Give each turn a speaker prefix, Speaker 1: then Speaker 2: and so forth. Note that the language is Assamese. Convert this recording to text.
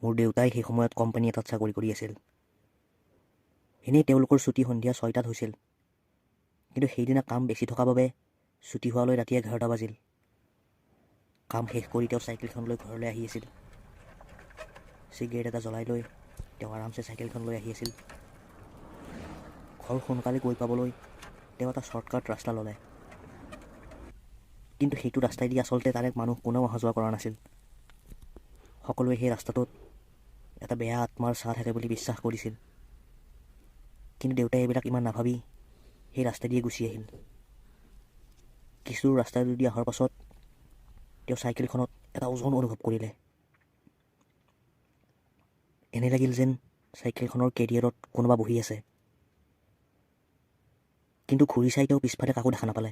Speaker 1: মোৰ দেউতাই সেই সময়ত কোম্পানী এটাত চাকৰি কৰি আছিল। এনেই তেওঁলোকৰ ছুটী সন্ধিয়া 6টাত হৈছিল, কিন্তু সেইদিনা কাম বেছি থকা বাবে ছুটী হোৱালৈ ৰাতি 11টা বাজিল। কাম শেষ কৰি তেওঁ চাইকেলখন লৈ ঘৰলৈ আহি আছিল। চিগাৰেট এটা জ্বলাই লৈ তেওঁ আৰামছে চাইকেলখন লৈ আহি আছিল। ঘৰ সোনকালে গৈ পাবলৈ তেওঁ এটা শ্বৰ্টকাট ৰাস্তা ল'লে, কিন্তু সেইটো ৰাস্তাইদি আচলতে তাৰে মানুহ কোনেও অহা যোৱা কৰা নাছিল। সকলোৱে সেই ৰাস্তাটোত এটা বেয়া আত্মাৰ ছাঁ থাকে বুলি বিশ্বাস কৰিছিল। কিন্তু দেউতাই এইবিলাক ইমান নাভাবি সেই ৰাস্তাদিয়ে গুচি আহিল। কিছু ৰাস্তাটোদি অহাৰ পাছত তেওঁ চাইকেলখনত এটা ওজন অনুভৱ কৰিলে। এনে লাগিল যেন চাইকেলখনৰ কেৰিয়াৰত কোনোবা বহি আছে। কিন্তু ঘূৰি চাই তেওঁ পিছফালে কাকো দেখা নাপালে।